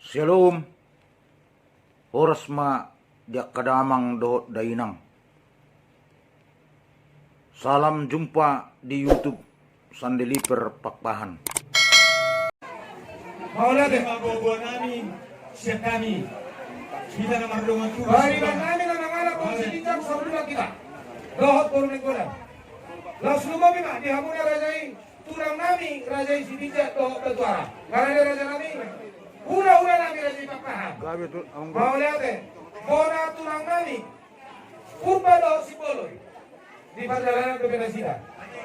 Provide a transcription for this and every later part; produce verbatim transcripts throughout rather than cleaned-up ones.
Shalom. Horas ma di angka damang dohot dainang. Salam jumpa di YouTube Sandeliver Pakpahan. Mauliate. Ima boaboa nami, sian hami, hita na mardongan tubu. Pariban nami na mangalap Sitinjak, saur matua hita. Dohot boru Nainggolan. Laos lumobi ma di hamuna raja i, tulang nami raja i Sitinjak dohot Batuara. Ngarade raja nami, hulahula nami raja i Pakpahan. Mauliate. Bona tulang nami Purba dohot Simbolon. Di pardalanan dope nasida.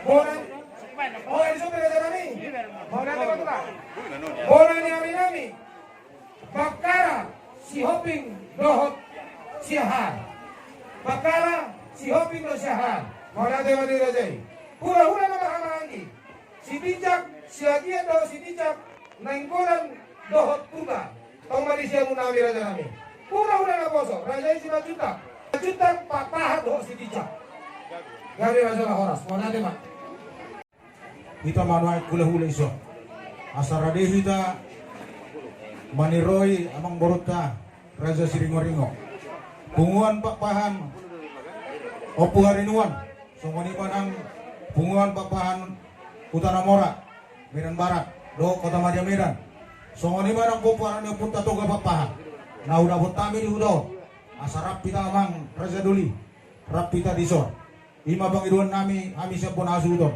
Bona, oh, ini sopir aja nami. Mauliate ma tulang. Bona ni ami nami Bakkara, Sihombing dohot Siahaan. Bakkara, Sihombing dohot Siahaan. Mauliate ma di raja i. Hulahula na marhahamaranggi, Sitinjak, Siagian dohot Sitinjak, Nainggolan dohot Purba. Tong ma disi hamu nami raja nami. Hulahula naposo, raja i Simanjuntak. Simanjuntak, Pakpahan dohot Sitinjak. Gabe ma jala horas. Mauliate ma. Hita ma nuaeng hulahula i so. Asa rade hita maniroi amangborunta Raja Siringoringo. Punguan Pakpahan, Ompu Harinuan. Songon i ma nang punguan Pakpahan Huta Namora, Medan Barat, dohot Kotamadya Medan. Songon i ma nang pomparan ni ompunta Toga Pakpahan. Na hudapot hami di huta on. Asa rap hita amang raja doli. Rap hita dison. I ma pangidoan nami, hami sian bona hasuhuton.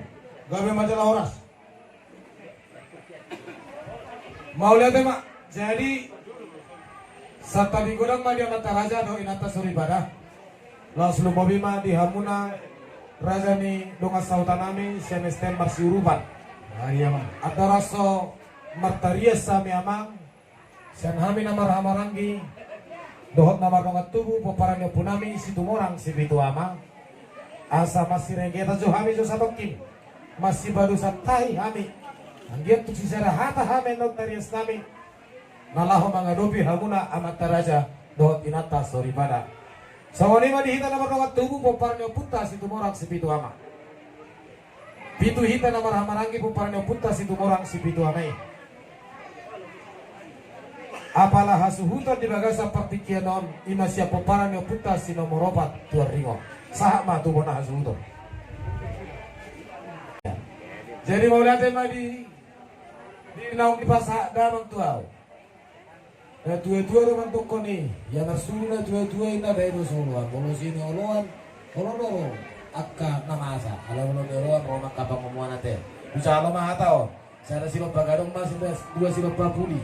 Gabe ma jala horas. Mauliate ma. Jadi, santabi godang ma di amanta raja dohot inanta soripada. Laos lumobi ma di hamuna raja ni dongan sahuta nami sian S T M Marsiurupan. Andorang so martarias hami amang, sian hami na marhahamaranggi dohot na mardongan tubu, pomparan ni ompu nami Situmorang Sipitu Ama, asa masiregetan jo hami jo satongkin, masipadosan tahi hami, anggiat tung sisada hata hami annon tarias nami na laho mangadopi hamuna amanta raja dohot inanta soripada. Songon i ma di hita na mardongan tubu, pomparan ni ompunta Situmorang Sipitu Ama. Pitu hita na marhahamaranggi, pomparan ni ompunta Situmorang Sipitu Ama i. Apala hasuhuton di bagasan partingkian on, i ma sian pomparan ni ompunta si nomor opat Tuan Ringo. Sahat ma tu bona hasuhuton. Jadi mauliate ma di, di naung dipasahat damang tu ahu. Natuatua do mandokkon i, ia marsuru natuatua, inna dae do so oloan, molo sian ni oloan, olo do ro angka na masa, ala molo ni oloan ro ma angka pangomoan ate. Bisa olo ma hata on, sada silompa gadong ma, sada dua silompa puli.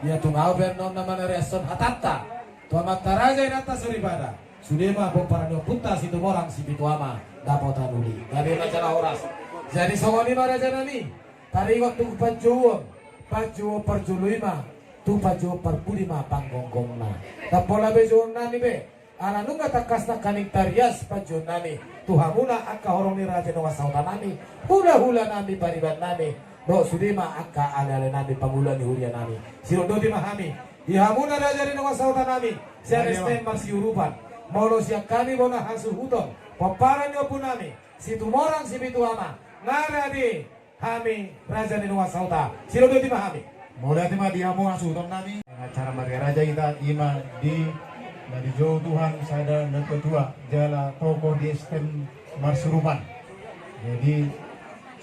Ia tung ahu pe annon na manariashon hatanta tu amanta raja inanta soripada, sude ma pomparan ni ompunta Situmorang Sipitu Ama dapotan uli. Gabe ma jala horas. Jadi songon i ma raja nami. Taringot tu panjouon, panjouon parjolo i ma, tu panjouon parpudi ma panggonggongna. Ndang pola be jouon nami be, ala nunga tangkas nangkaning tarias panjouon nami tu hamuna angka horong ni raja ni dongan sahuta nami, hulahula nami, pariban nami, dohot sude ma angka aleale nami, pangula ni huria nami. Sidondoti ma hami di hamuna raja ni dongan sahuta nami sian S T M Marsiurupan. Molo sian hami bona hasuhuton, pomparan ni ompu nami Situmorang Sipitu Ama, ngarade hami raja ni dongan sahuta. Sidondoti ma hami. Mauliate ma di hamu hasuhuton nami. Acara marga raja hita i ma di na dijou Tuhan sada natuatua jala tokoh di S T M Marsiurupan. Jadi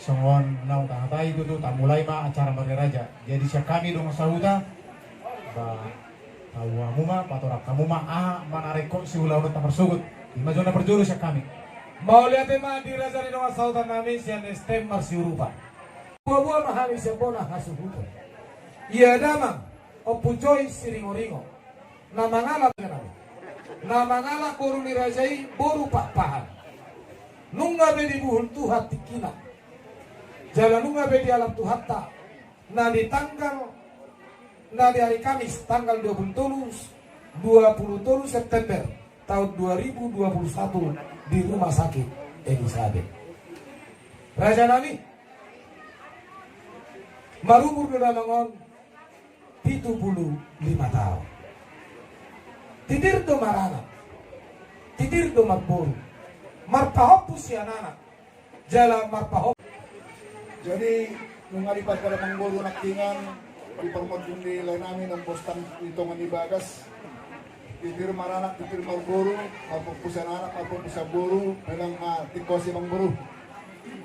songon naung tahatai tutu, tamulai ma acara marga raja. Jadi sian hami dongan sahuta, ba, tau hamu ma, patorang hamu ma aha manarek siulaon ta marsogot. I ma jo na parjolo sian hami. Mauliate ma di raja ni dongan sahuta nami sian S T M Marsiurupan. Boaboa ma hami sian bona hasuhuton. Ia damang Ompu Joy Siringoringo, na mangalap, na mangalap boru ni raja i boru Pakpahan. Nunga be dibuhul Tuhan tingkina, jala nunga be dialap Tuhanta na di tanggal, na di hari Kamis tanggal dua puluh tolu, dua puluh tolu September tahun dua ribu dua puluh satu di Rumah Sakit Elizabeth. Raja nami, marumur do damang on pitu puluh lima taon. Titir do maranak, titir do marboru, marpahompu sian anak, jala marpahompu. Jadi nunga dipasahat amangboru nangkiningan Di parmonding ni lae nami naung bostang di tonga ni bagas. Titir maranak, titir marboru, marpahompu sian anak, marpahompu sian boru, memang ma tingkos i amangboru.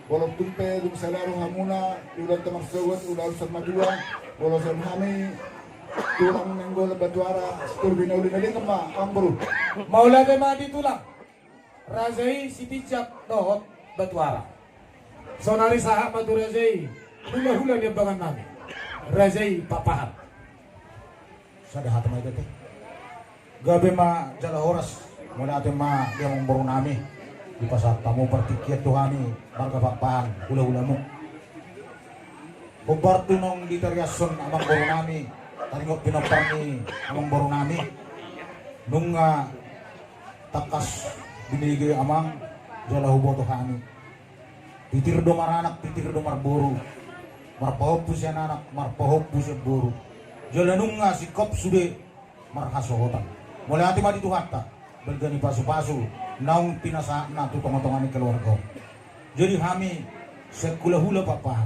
Molo tung pe dung sada rohamuna, di ulaonta marsogot, ulaon saur matua, molo sian hami, Tulang Nainggolan Batuara, situtu na uli na denggan ma, amangboru. Mauliate ma di tulang. Raja i Sitinjak dohot Batuara. Sonari sahat ma tu raja i, hulahula ni ambangan nami. Raja i Pakpahan. Sada hata ma i da te. Gabe ma jala horas, mauliate ma di amangboru nami. Dipasahat hamu partingkian tu hami, marga Pakpahan, hulahulamu. Hombar tu naung ditariashon amangboru nami, taringot pinompar ni amangboru nami. Nunga tangkas binege amang, jala huboto hami. Titir do maranak, titir do marboru. Marpahompu sian anak, marpahompu sian boru. Jala nunga singkop sude marhasohotan. Mauliate ma di Tuhanta, balga ni pasupasu naung pinasahatna tu tongatonga ni keluarga on. Jadi hami sian hulahula Pakpahan,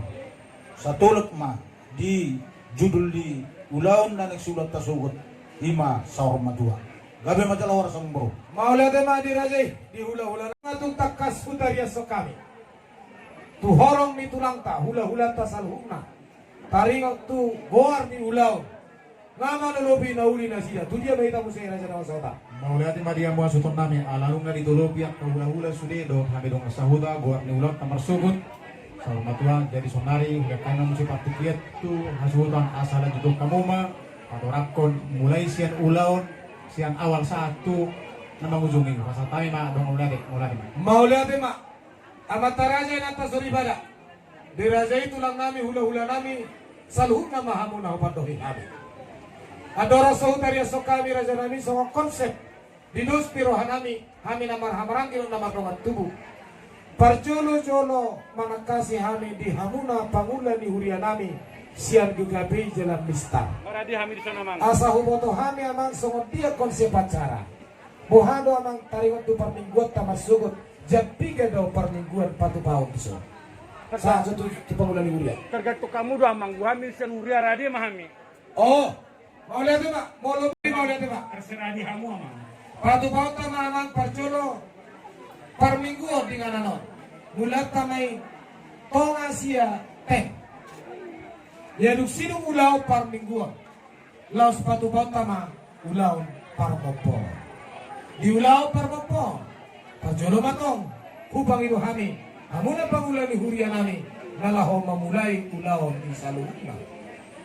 satolop ma di judul ni ulaon na naeng siulaonta sogot, i ma saur matua. Gabe ma jala horas amangboru. Mauliate ma di raja i, di hulahula nami. Tung tangkas hutariashon hami tu horong ni tulangta, hulahulanta saluhutna, taringot tu goar ni ulaon. Nga manolopi na uli nasida, tu dia ma hita muse raja na marsahuta? Mauliate ma di hamu hasuhuton nami, ala nunga ditolopi angka hulahula sude dohot hami dongan sahuta goar ni ulaonta marsogot, saur matua. Jadi sonari hudok hami muse partingkian tu hasuhuton asa lanjuthon hamu ma patorangkon mulai sian ulaon, sian awal sahat tu na mangujungi. Pasahat hami ma dongan, mauliate, mauliate ma. Mauliate ma. Amanta raja, inanta soripada, di raja i, tulang nami, hulahula nami, saluhutna ma hamu na hupandohi hami. Andorang so hutariashon hami raja nami songon konsep, di dos ni roha nami, hami na marhahamaranggi dohot na mardongan tubu, parjolojolo manangkasi hami di hamuna pangula ni huria nami sian G K P I Jalan Mistar. Maradi hami di son amang. Asa huboto hami amang songon dia konsep acara. Boha do amang taringot tu parmingguanta marsogot, jam piga do parmingguan patupaon di son? Sahat tu, tu pangula ni huria. Tergantung hamu do amang, boha hami sian huria, rade ma hami. Oh, mauliate ma, molo, mauliate ma. Terserah di hamu amang. Patupaonta ma amang parjolo parmingguon di inganan on. Mulanta ma i tonga sia teng. Ia dung sidung ulaon parmingguon, laos patupaonta ma ulaon parmompoon. Di ulaon parmompoon, parjolo ma tong hupangido hami, hamuna pangula ni huria nami, na laho mamulai ulaon i saluhutna.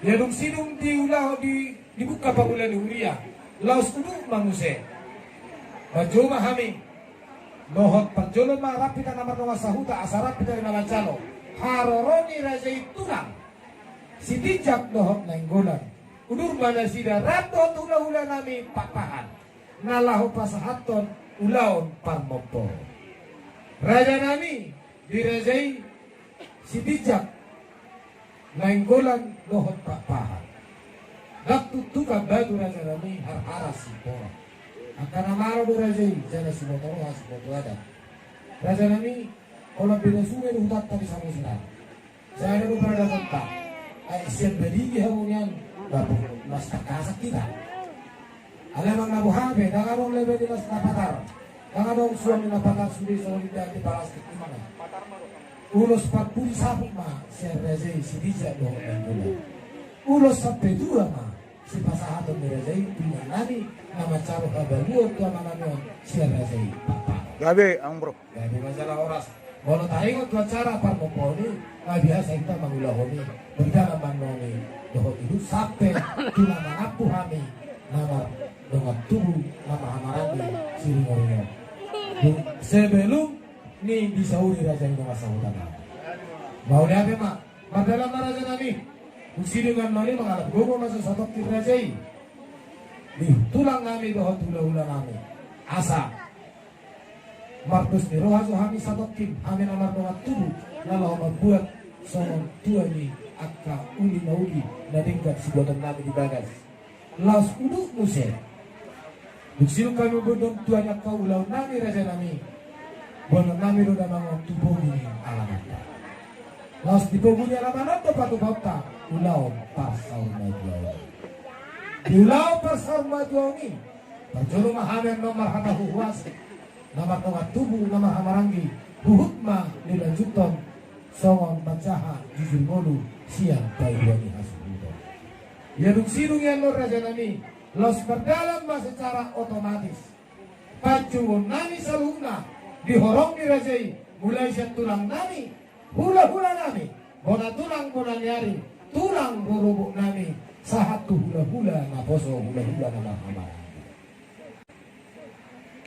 Ia dung sidung di ulaon di, dibuka pangula ni huria, laos udut ma muse. Manjou ma hami, dohot parjolo ma rap hita na mardongan sahuta, asa rap hita di na manjalo haroro ni raja i, tulang Sitinjak dohot Nainggolan. Udur ma nasida rap dohot hulahula nami Pakpahan, na laho pasahathon ulaon parmompoon. Raja nami, di raja i Sitinjak, Nainggolan dohot Pakpahan. Ndang tuktukan batu raja nami, harhara siporang. Angka na malo do raja i, jala siboto roha siboto adat. Raja nami, holan beda sunge do hutanta di Samosir an. Sada do paradatonta. Ai sian Badigi hamu nian, lapu, las tangkasan hita. Alai amang na boha pe, ndang adong lebe ni las na patar. Ndang adong suang ni na patar sude songon indahan ni palastik i ma. Ulos parpudi saput ma sian raja i Sitinjak dohot Nainggolan. Ulos sampe tua ma sipasahaton ni raja i tu inang nami, na mansai habaluon tu ama nami on sian raja i Pakpahan. Gabe, amang boru. Gabe ma jala horas. Molo taringot tu acara parmompoon i, nga biasa hita mangulahon i, berita na manoni dohot ibu sampe tu na mangampu hami, na mardongan tubu, na mahamaranggi siringoringo. Sebelum ni disauri raja i dongan sahuta nami. Mauliate ma. Mardalan ma raja nami. Dung sidung inganan on i mangalap gogo ma jo satongkin raja i di tulang nami dohot hulahula nami. Asa mardos ni roha jo hami satongkin, hami na mardongan tubu, na laho mambuat songon tua ni angka uli na uli na denggan sibuaton nami di bagas. Laos udut muse. Dung sidung hami mamboan tua ni angka ulaon nami raja nami, boanon nami do damang on tu bogi ni alamanta. Laos di pogu ni alaman on do patupaonta ulaon parsaurmatuaon i. Di ulaon parsaurmatuaon i, parjolo ma hami annon marhata huhuasi, na mardongan tubu, na marhahamaranggi, huhut ma dilanjuthon songon manjaha jujur ngolu sian paidua ni hasuhuton. Ia dung sidung i annon raja nami, laos mardalan ma secara otomatis panjouon nami saluhutna di horong ni raja i, mulai sian tulang nami, hulahula nami, bona tulang, bona ni ari, tulang rorobot nami, sahat tu hulahula naposo, hulahula na marhahamaranggi.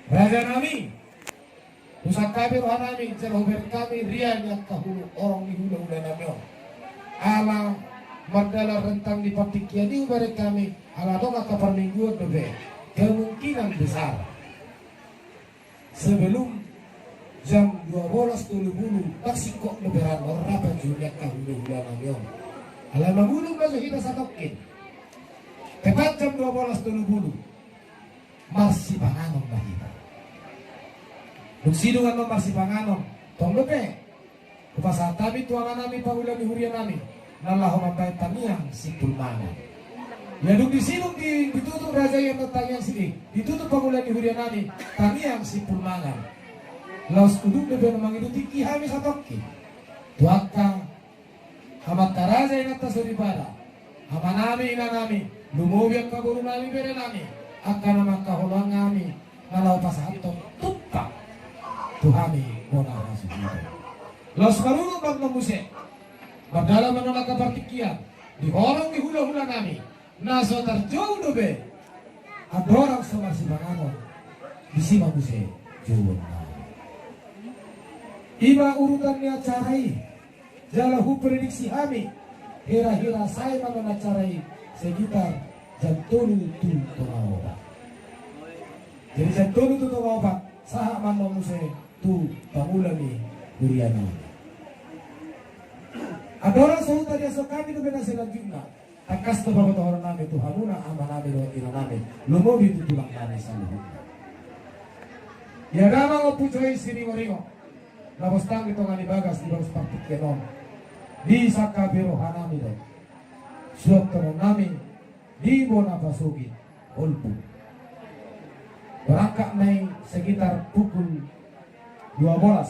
Raja nami, husangkapi roha nami jala hubereng hami rian ni angka hulu horong ni hulahula nami on. Ala mardalan rentang ni partingkian i hubereng hami, ala adong angka parmingguon dope, kemungkinan besar sebelum jam dua bolas tolu pulu, maksud kok lebaran, ora panjouon ni angka hulahula nami on. Ala mangulung ma jo hita satongkin. Tepat jam dua bolas tolu pulu, marsipanganon ma hita. Dung sidung annon marsipanganon, tong dope hupasahat hami tu ama nami pangula ni huria nami, na laho mambahen tangiang simpul mangan. Ia dung disidung di, ditutup raja i annon tangiang si, ditutup pangula ni huria nami tangiang simpul mangan, laos udut dope na mangido tingki hami satongkin tu angka amanta raja, inanta soripada, ama nami, ina nami, lumobi angka boru nami, bere nami, angka na mangkaholongi hami, na laho pasahathon tumpak tu hami bona hasuhuton. Laos marungut ma annon muse, mardalan ma annon angka partingkian di horong ni hulahula nami, na so tarjou dope andorang so marsipanganon, disi ma muse jouon nami. I ma urutan ni acara i. Jala huprediksi hami, hira-hira sae ma annon acara i sekitar jam tolu tu tonga opat. Jadi jam tolu tu tonga opat, sahat ma annon muse tu pangula ni huria nami. Andorang so huta diashon hami dope na selanjutna, tangkas do pabotohonon nami tu hamuna ama nami dohot ina nami, lumobi tu tulang nami saluhutna. Ia damang Ompu Joy Siringoringo, na bostang di tonga ni bagas di bagas partingkian on, disangkapi roha nami do suantonon nami di bona pasogit Olbung. Berangkat ma i sekitar pukul dua bolas,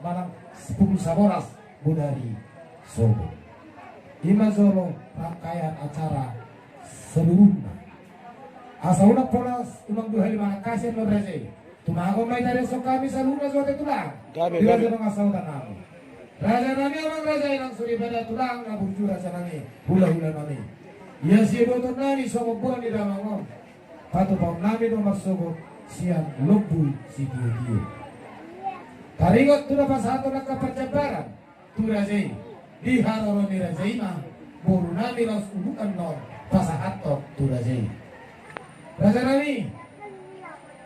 manang pukul sabolas bodari sobo. I ma jolo rangkaian acara seluruhna. Asa unang pola, unang dua hali manangkasi annon raja i. Tumagon ma i tariashon hami saluhutna jo ate tulang. Gabe, di raja gabe. Dongan sahuta nami. Raja nami, amang raja, inang soripada, tulang na burju, raja nami, hulahula nami. Ia sidohonon nami songon boan ni damang on, patupaon nami do marsogot sian lombu sitiotio. Taringot tu na pasahathon angka parjambaran tu raja i, di haroro ni raja i ma boru nami laos udut annon pasahathon tu raja i. Raja nami,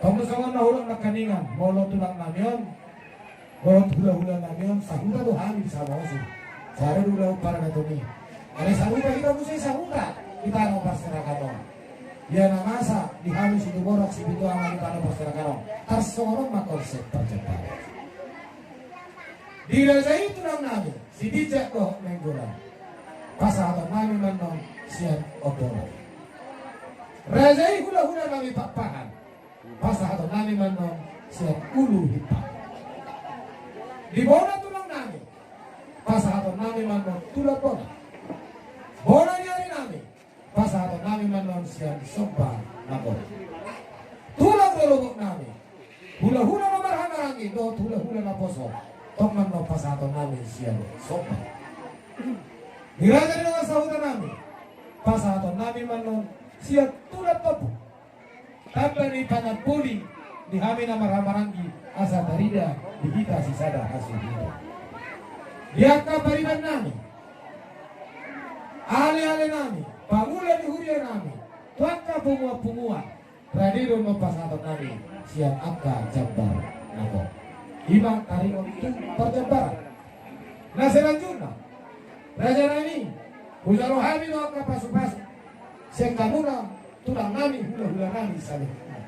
tong do songon na hudok nangkiningan, molo tulang nami on dohot hulahula nami on, sahuta do hami di Samosir. Sada do ulaon paradaton i. Alai sahuta hita muse sahuta di tano parserahan on. Ia na masa di hami Situborak Sipitu Ama di tano parserahan on, tarsongon on ma konsep parjambaran. Di raja i tulang nami, Sitinjak dohot Nainggolan, pasahaton nami ma annon sian Omborok. Raja i hulahula nami Pakpahan, pasahaton nami ma annon sian Ulu Himpang. Di bona tulang nami, pasahaton nami ma annon Tulang Bona. Bona ni ari nami, pasahaton nami ma annon sian Somba Nagor. Tulang rorobot nami, hulahula na marhahamaranggi dohot hulahula naposo, tong ma annon pasahaton nami sian Somba. Di raja ni dongan sahuta nami, pasahaton nami ma annon sian Tulang Tompu. Tamba ni panamboli ni hami na marhahamaranggi asa tarida di hita sisada hasuhuton. Di angka pariban nami, aleale nami, pangula ni huria nami, tu angka punguanpunguan, rade do annon pasahaton nami sian angka jambar na gok. I ma taringot tu parjambaran. Na selanjutna, raja nami, hujalo hami do angka pasupasu sian hamuna tulang nami, hulahula nami saluhutna.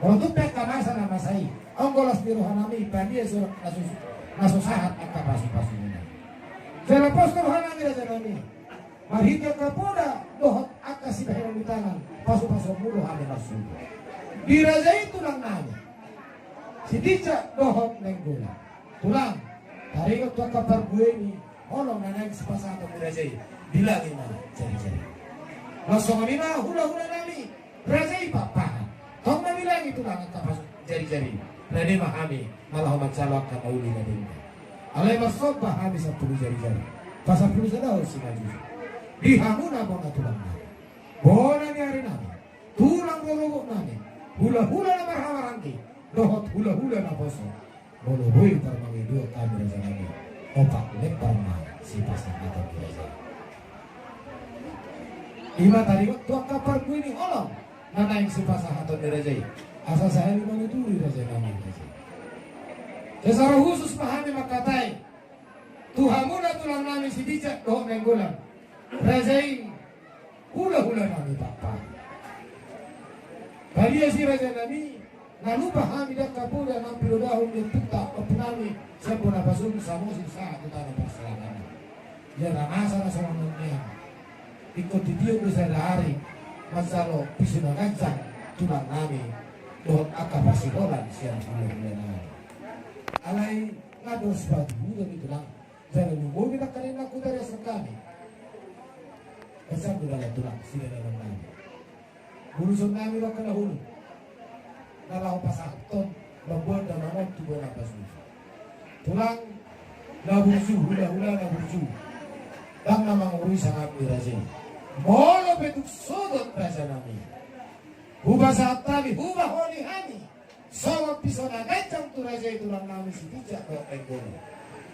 Molo tung pe angka masa na masa i, anggo las ni roha nami, padia so na so, na so sahat angka pasupasu nami. Jala pos do roha nami raja nami, marhite angka poda dohot angka sibahenon ni tangan, pasu-pasuonmu do hami marsuhut. Di raja i tulang nami Sitinjak dohot Nainggolan. Tulang, taringot tu angka parbue ni holong na naeng sipasahaton ni raja i, bilangi ma jari-jari. Laos songon i ma hula-hula nami, raja i Pakpahan. Tong ma bilangi tulang angka pasu jari-jari. Rade ma hami na laho manjalo angka na uli na denggan. Alai marsomba hami sampulu jari-jari, pasampulu sadahon simanjujung. Di hamu na bona tulang nami, bona ni ari nami, tulang rorobot nami, hula-hula na marhahamaranggi dohot hula-hula naposo, molo boi tarmangido hami raja nami, opat lembar ma sipasahaton ni raja i. I ma taringot tu angka parbue ni holong na naeng sipasahaton ni raja i, asa sahali manuturi raja nami raja i. Secara khusus ma hami mangkatai tu hamuna tulang nami Sitinjak dohot Nainggolan, raja i hula-hula nami Pakpahan. Palias i raja nami, na lupa hami di angka poda na pinodahon ni ompunta, ompu nami sian bona pasogit, Samosir sahat tu tano parsaoran. Ia na masa na songon on nian, ingkon titiop do sada ari manjalo pisi na ganjang tulang nami dohot angka parsiholan sian hula-hula nami. Alai nga dos batu huda ni tulang. Jala lumobi nangkaning na hutariashon hami. Gansam do dalan tulang, sidalanan nami. Buluson nami do angka na hulu na laho pasahathon mamboan damangon tu bona pasogit. Tulang na burju, hula-hula na burju, ndang na mangurui sangap ni raja i. Molo pe tung sogot raja nami, hupasahat hami, hubaholi hami songon pisi na ganjang tu raja i tulang nami Sitinjak dohot Nainggolan.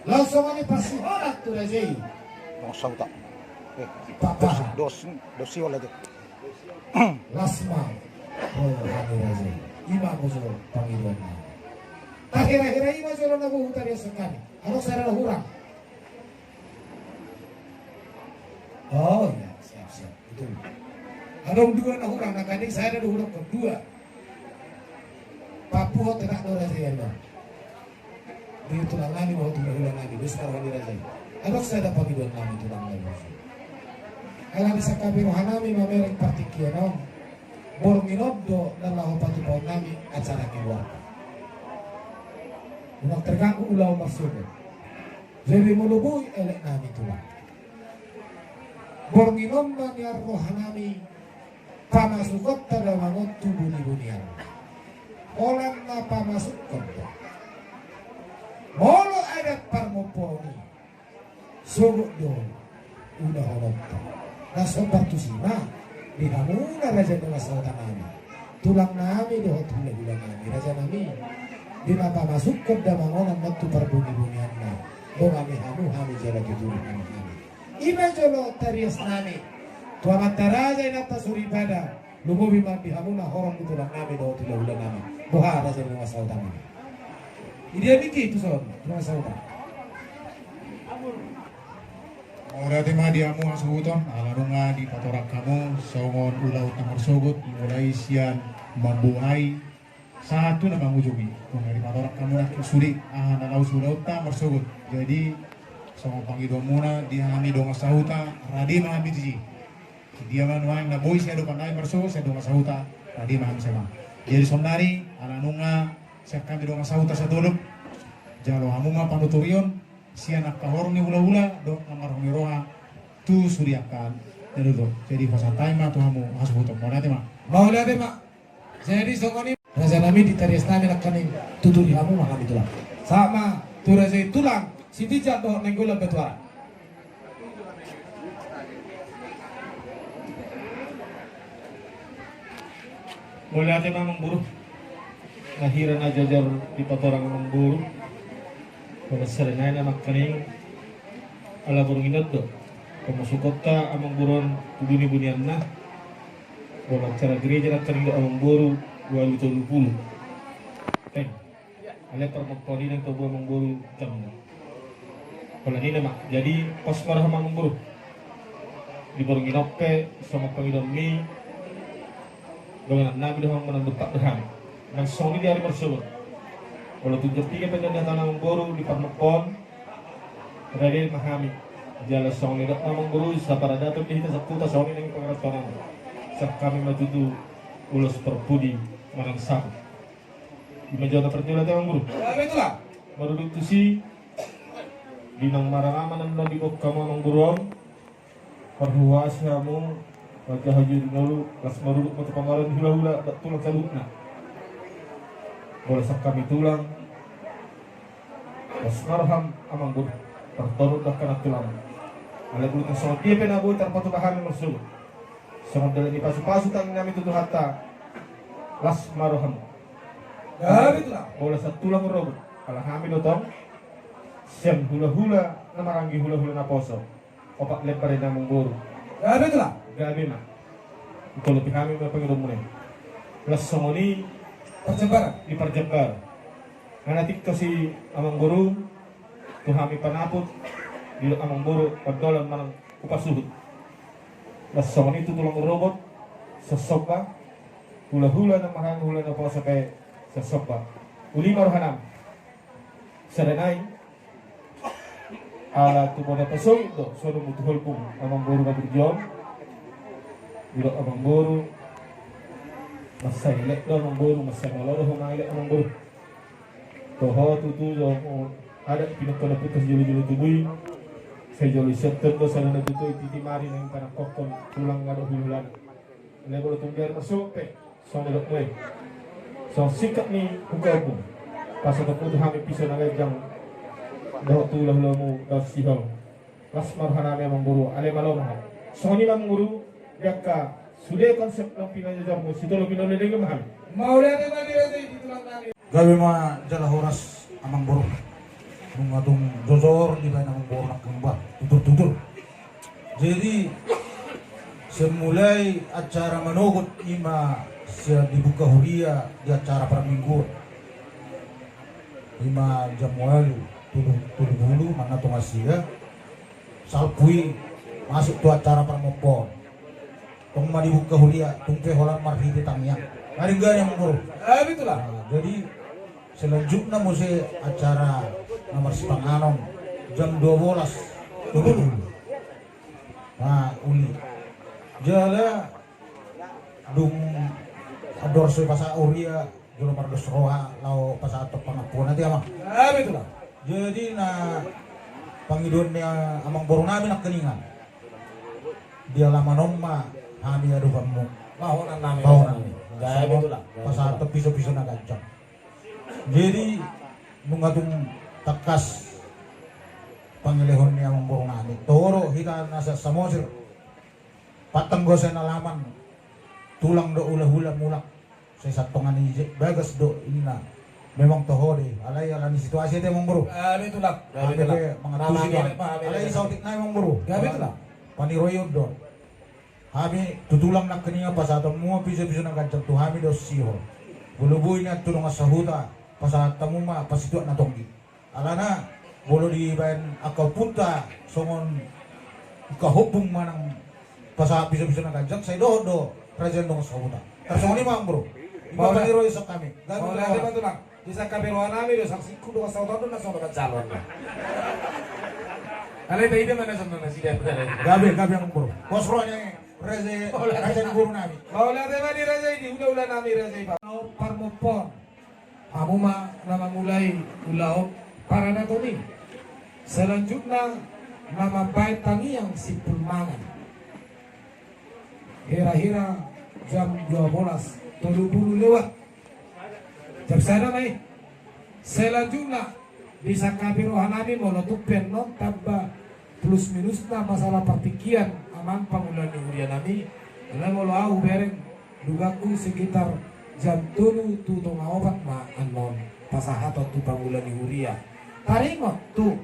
Laos songon i parsiholan tu raja i. Nong sauta. Eh, Pakpahan. Dos, dos, dos i ola tu. Las ma roha ni raja i. I ma muse pangidoan nami. Tahira-hira i ma jolo na boi hutariashon hami. Adong sada na hurang. Oh ya, siap, siap. Betul. Adong dua na hurang, nangkaning sada do hurang, dua. Papuhot enak do raja i, anda. Di tulang nami, mau tulang, tulang nami, besar hali raja i. Adong sada pangidoan nami tulang nami. Ala ni sangkapi roha nami mamereng partingkian on, borngin on do na laho patupaon nami acara keluarga. Unang terganggu ulaon marsogot. Jadi molo boi elek nami tulang, borngin on ma nian roha nami pamasukonta damangon tu buni-bunian. Holan na pamasukkon do. Molo adat parmompoon i, sogot do udahononta. Na sombar tusi ma di hamuna raja ni dongan sahuta nami, tulang nami dohot hula-hula nami, raja nami. Di na pamasukkon damangon on tu parbuni-bunianna, dongan ni hamu hami jala tuturi hamu hami. I ma jolo tarias nami tu amanta raja, inanta soripada, lumobi ma di hamuna horong ni tulang nami dohot hula-hula nami. Boha raja ni dongan sahuta nami? Idia miki tu son dongan sahuta. Mauliate ma di hamu hasuhuton, ala nunga dipatorang hamu songon ulaon na marsogot, mulai sian mambuhai sahat tu na mangujungi. Nunga dipatorang hamu nangkin sude aha na laho siulaonta marsogot. Jadi songon pangidoanmuna di hami dongan sahuta, rade ma hami disi. Dia ma nuaeng na boi siadopan nami marsogot sian dongan sahuta, rade ma hami sama. Jadi saonnari ala nunga sian hami dongan sahuta satolop, jalo hamu ma panuturion sian angka horong ni hula-hula dohot na marhorong ni roha tu sude angka na dohot. Jadi pasahat hami ma tu hamu hasuhuton, mauliate ma. Mauliate ma. Jadi songon i raja nami, di tarias nami nangkaning tuturi hamu ma hami tulang. Sahat ma tu raja i tulang Sitinjak dohot Nainggolan Batuara. Mauliate ma amangboru. Na hira na jajar dipatorang amangboru, holan sada nai na nangkaning ala borngin on do pamasukonta amangboru on tu buni-bunianna. Holan acara gereja nangkaning do amangboru ualu tolu pulu. Peng. Alai parmompoon i naeng tabo amangboru jamna. Holan i nama, jadi pos ma roham amangboru. Di borngin on pe songon pangidoanmi, dongan nami do hamu, manang dompak do hami. Nang songon i di ari marsogot. Molo tung jam piga pe na nihatahon amangboru di parmompoon, rade ma hami. Jala songon i dok amang boru, saparadaton di hita saputa songon i nang pangarantoan. Sian hami ma tutu ulos parpudi manang sapu. Ima jolo parjolo te amang boru. Marudut tusi, di na marangama na di bongkamu amang boru on. Parhuhasi hamu, raja hajuri nolu, las marudut ma tu pangaran hulahula, dok tulang saluhutna. Bolas sian hami tulang. Las ma roham amang boru, partorut dok anak tulang. Alai bulu tu songon dia pe na boi tarpatupa hami marsogot. Songon dalan ni pasupasu tangi nami tu Tuhanta. Las ma roham. Bolas sian tulang robot. Ala hami do tong. Sian hulahula na maranggi hulahula naposo. Opat lembar i amang boru. Gabe tulang. Gabe ma. Hupalupi hami ma pangidoanmuna i. Las songon i. Parjambaran. Di parjambar. Nga na tingkos i amang boru. Tu hami panaput. Didok amang boru. Pandolan manang hupasuhut. Las songon i tu tulang robot. Sosomba. Hulahula na maranggi hulahula naposo pe. Sosomba. Uli ma rohanami. Sada nai. Ala tu bona pasogit do songon mutu holpung amang boru na burju on. Didok amang boru. Mansai elek do amang boru, mansai malo do ho maelek amang boru. Toho tutu do adat pinungka na putus jolo-jolo tubu i. Sai jolo i setten do sada na tutu i titi mari nang panangkokkon tulang nga do hulahulana. Alai molo tung biar marsogot pe. Songon didok mui. Songon singkat ni hukabung. Pasahatonmu tu hami piso na ganjang. Dohot tu hulahulamu Daud Sihol. Las ma rohanami amang boru. Alai malo ma ho. Songon i ma amang boru. Di angka sude konsep na pinajojormu sitolo pinoleleng ma hami. Mauliate ma di raja i di tulang nami. Gabe ma jala horas amang boru. Nunga tung jojor dibaen amang boru nangkin bah tutur-tutur. Jadi sian mulai acara manogot ima sian dibuka huria di acara parmingguon. Ima jam ualu tolu, tolu pulu manang tonga sia. Salpu i masuk tu acara parmompoon. Tong ma dibuka huria tung pe holan marhite tangiang. Garing-garing amang boru. Jadi selanjutna muse acara na marsipanganon jam dua bolas tolu pulu. Nah uli jala dung andor so i pasahat huria. Jolo mardos roha lao pasahathon pangampuon ate amang. Jadi na pangidoan ni amang boru nami nangkiningan. Di alaman on ma hami adopanmu. Pahonan nami. Pahonan nami. Pasahathon piso-piso na ganjang. Jadi nunga tung tangkas pangelehon ni amang boru nami. Toho do hita na sian Samosir. Patang gose na laman tulang do hulahula mulak. Sai satonga ni bagas do inna. Memang toho do i alai ala ni situasi ate amang boru. Gabe tulang. Gabe tulang. Alai saotik nai amang boru. Gabe tulang. Paniroion do. Hami tu tulang nangkiningan pasahatonmu ma piso-piso na ganjang tu hami Daud Sihol. Molo boi nian tu dongan sahuta pasahat hamu ma pasituak na tonggi. Alana molo dibaen angka ompunta songon angka hombung manang pasahat piso-piso na ganjang sai dohot do raja ni dongan sahuta. Tarsongon i ma amang boru. Ima pangidoan sian hami. Gabe tulang. Di sian hami roha nami do saksingku dongan sahuta do na songon dongan calon. Alai taida ma na songon nasida. Gabe gabe amang boru. Pos roha ni raja ni boru nami. Mauliate ma di raja i di hulahula nami raja i. Parmompoon. Hamu ma na mamulai ulaon paradaton i. Selanjutna na mambaen tangiang simpul mangan. Hira-hira jam dua bolas tolu pulu lewat. Jam sada ma i. Selanjutna disangkapi roha nami molo tung pe annon tamba plus minusna masalah partingkian amang pangula ni huria nami. Alai molo au hubereng dugaku sekitar jam tolu tu tonga opat ma annon pasahaton tu pangula ni huria. Taringot tu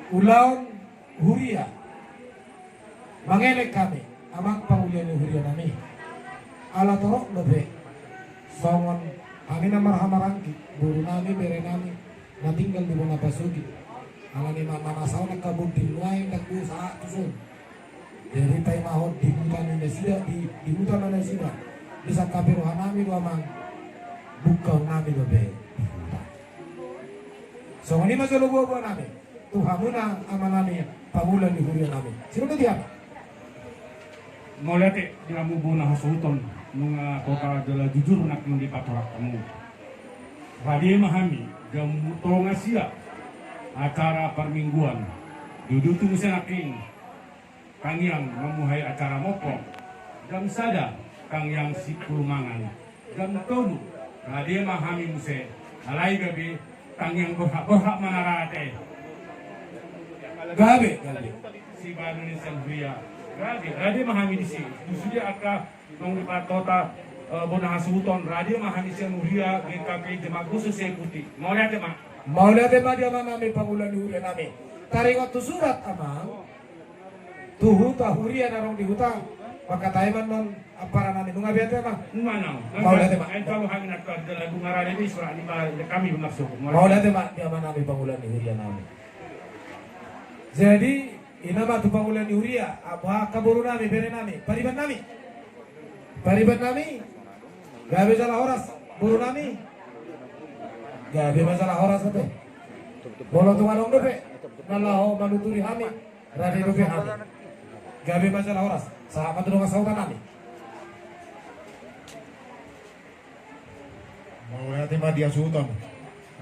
ulaon huria. Mangelek hami amang pangula ni huria nami. Ala torop dope songon hami na marhahamaranggi boru nami bere nami na tinggal di bona pasogit. Ala ni ma na masaon angka bonding nuaeng dang do sahat tu son. Jadi paima hot di huta ni nasida di huta na nasida disangkapi roha nami do amang. Bungkaon nami dope di huta. Songon i ma jolo boaboa nami. Tu hamuna amanami, pangula ni huria nami. Sirundu di hami. Mauliate di hamu bona hasuhuton, nunga bota jala jujur nangkin dipatorang hamu. Rade ma hami, jam tonga sia, acara parmingguan. Dudu tu muse nangkin, tangiang mamuhai acara mopo. Jam sada, tangiang sipulu mangan. Jam tolu, rade ma hami muse, alai gabe tangiang borhat-borhat ma na rade. Gabe, gabe. Sibahen ni sian huria, gabe, rade ma hami disi. Sude angka nang di patota, eh, bona hasuhuton, rade ma hami sian huria G K P Jemaat Khusus Siahaan Putih. Mauliate ma. Mauliate ma di amanami pangula ni huria nami. Taringot tu surat, Amang. Tu huta huria na adong di huta, mangkatai ma annon ampara nami, nunga be ate ma. Nunga nau. Mauliate ma. Ain palu hami na tuan jala nunga rade be surat ni ba kami maksud. Mauliate ma di amanami pangula ni huria nami. Jadi, i ma tu pangula ni huria, angka boru nami, bere nami, pariban nami. Pariban nami, gabe jala horas, boru nami. Gabe ma jala horas ate. Molo tung adong dope na laho manuturi hami, rade dope hami. Gabe ma jala horas, sahat ma tu dongan sahuta nami. Mauliate ma di hasuhuton.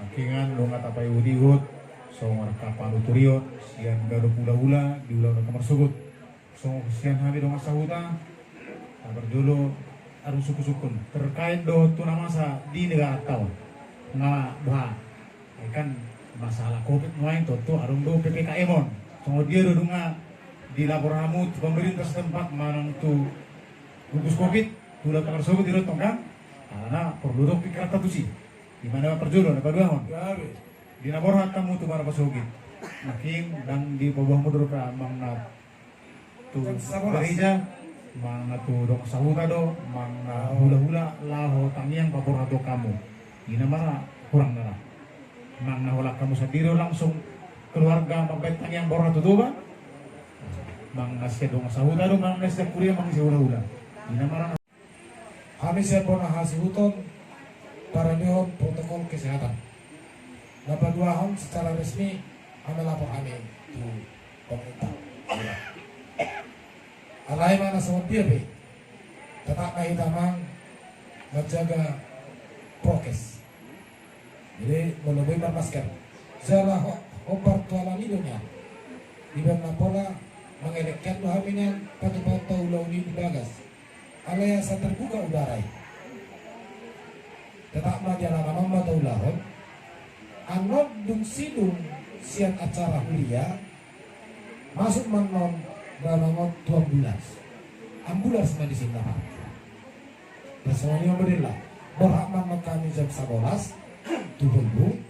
Nangkiningan nunga tapaihut-ihut songon angka panuturion sian ganup hulahula di ulaon angka marsogot. Songon sian hami dongan sahuta, na parjolo adong sungkun-sungkun terkait dohot tu na masa di negara ta on. Nga boha, ai kan masalah covid nuaeng tontu adong do P P K M on. Songon dia do nunga dilapor hamu tu pemerintah setempat manang tu gugus covid, tu ulaon marsogot i do tong kan? Alana porlu do pingkiranta tusi. Di mana parjolo, na paduahon? Di na borhat hamu tu marpasogit. Nangkin ndang dipaboa hamu do dope manang na tu gereja, manang na tu dongan sahuta do, manang na hulahula laho tangiang paborhat hamu. I ma na hurang na ra. Manang na holan hamu sandiri langsung keluarga mambahen tangiang borhat tu Toba. Manang na sian dongan sahuta do, manang na sian kuria, manang sian hulahula. I ma na ra. Hami sian bona hasuhuton, parandehon protokol kesehatan. Na paduahon secara resmi hami lapor hami tu pemerintah. Alai ma na songon dia pe, tetap ma hita manjaga prokes. Jadi molo boi marmasker, jala ho-, hombar tu ala ni do nian. Dibaen na pola mangelek hian do hami nian, patupaonta ulaon i di bagas. Alai asa terbuka udara i. Tetap ma di alaman on ma taulahon. Annon dung sidung sian acara huria, masuk ma annon dalangon tu ambulans. Ambulans ma disi na parkir. Songon i ma model na. Borhat ma annon hami jam sabolas tu Holbu.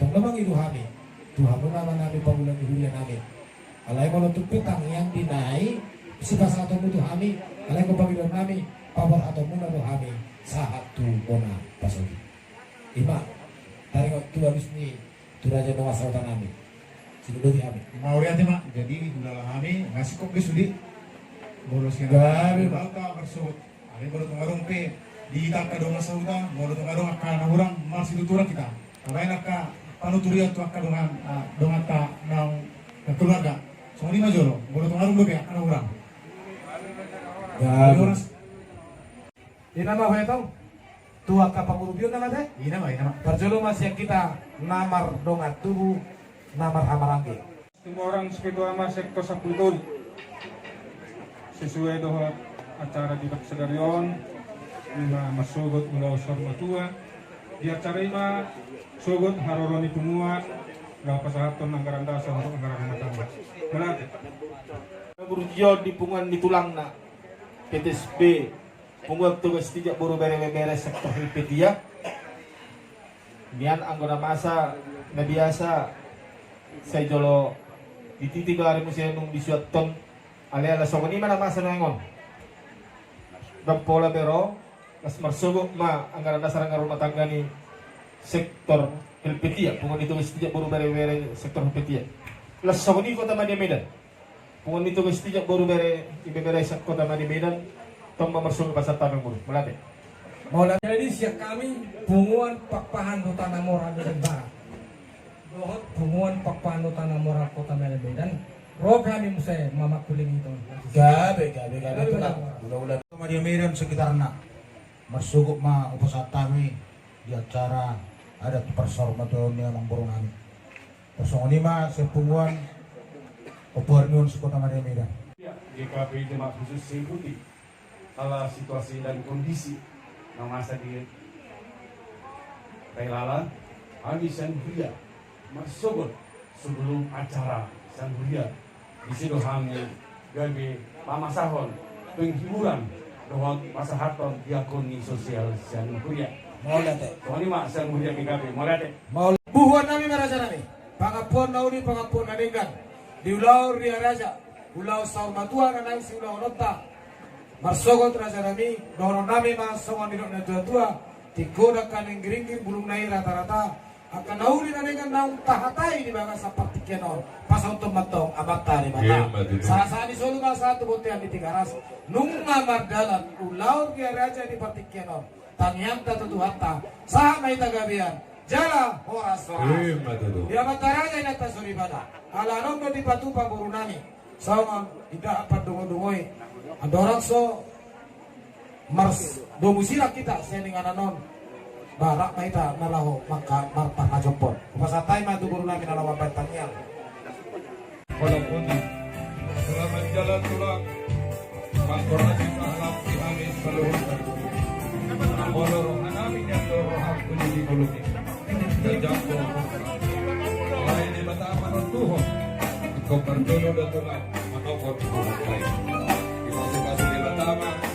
Tong na mangido hami tu hamuna amanami pangula ni huria nami. Alai molo tung pe tangiang di na i, sipasahatonmu tu hami, alai anggo pangidoan nami, paborhatonmuna do hami sahat tu bona pasogit. I ma, taringot tu alus ni tu raja dongan sahuta nami. Sidodoti hami. Mauliate ma, jadi hulahula hami, nga singkop be sude. Molo sian gabe ma. Bauta marsogot. Alai molo tung adong pe di hita angka dongan sahuta, molo tung adong angka na hurang, marsituturan hita. Tabaen angka panuturian tu angka dongan, ah, donganta naung keluarga. Songon i ma jolo, molo tung adong dope angka na hurang. Gabe. Horas. I ma na huetong tu angka pangurupion na mate. I ma, i ma. Parjolo ma sian hita na mardongan tubu, na marhamaranggi. Tumorang si ketua ma sektor sampulu tolu. Sesuai dohot acara di sadari on, i ma marsogot ulaon saur matua. Di acara i ma sogot haroro ni punguan, laho pasahathon anggaran dasar untuk anggaran rumah tangga. Mauliate. Burju on di punguan ni tulangna, P T S B, Punguan Toga Sitinjak Boru Bere Ibebere sektor Helvetia. Nian anggo na masa na biasa sai jolo dititi gelar muse nunga disuathon. Alai ala songon i ma na masa nuaeng on. Ndang pola be ro, las marsogot ma anggaran dasar anggaran rumah tangga ni sektor Helvetia, Punguan ni Toga Sitinjak Boru Bere Ibebere sektor Helvetia. Las songon i kota madya Medan. Punguan ni Toga Sitinjak Boru Bere Ibebere sektor madya Medan, tong ma marsogot pasahat hami. Mauliate. Mauliate. Jadi sian hami, Punguan Pakpahan Huta Namora Medan Barat. Dohot punguan Pakpahan Huta Namoral Kota Madya Medan, ro hami muse mamangkulingi i. Gabe, gabe, gabe, gabe, Tulang. Tulang. Ulaula. Kota Madya Medan sekitarna. Marsogot ma hupasahat hami di acara adat parsaurmatuaon ni amangboru nami. Songon i ma sian punguan Ompu Hernion se-Kota Madya Medan. Ya, G K P Demak Khusus Seibuti. Ala situasi dan kondisi na masa di Tailala, hami sian huria marsogot sebelum acara sian huria. Disi do hami gabe pamasahon penghiburan dohot pasahathon diakoni sosial sian huria. Mauliate. Songon i ma sian huria G K P, mauliate. Maul-, buhuan nami ma raja nami. Pangampuon na uli, pangampuon na denggan. Di ulaon ria raja, ulaon saur matua na naeng siulaononta. Marsogot raja nami, dohonon nami ma songon nidok ni natuatua, tingko dangka na inggiringgir, bulungna i ratarata, angka na uli na denggan naung tahatai di bagasan partingkian on, pasauthon ma antong Amanta Debata. Ima tutu. Sahat-sahat ni solu ma sahat tu bontean ni Tigaras, nunga mardalan ulaon ria raja di partingkian on. Tangiangta tu Tuhanta, sahat ma hita gabean jala horas-horas. Ima tutu. Di Amanta Raja Inanta Soripada, ala on do dipatupa boru nami. Songon indahan pandongodongo i, andorang so mars domu sirang hita sian inganan on, ba rap ma hita na laho mangka marpangajophon. Hupasahat hami ma tu boru nami na laho mambahen tangiang. Hola Puti, selamat jalan Tulang. Mangkorasi sahalak di hami saluhutna. Molo roha nami nian do roham tu di gulumi. Gajanggo. Alai Debata manontuhon. Ingkon parjolo do Tulang manopot roha nami. Dipasupasu Debata ma.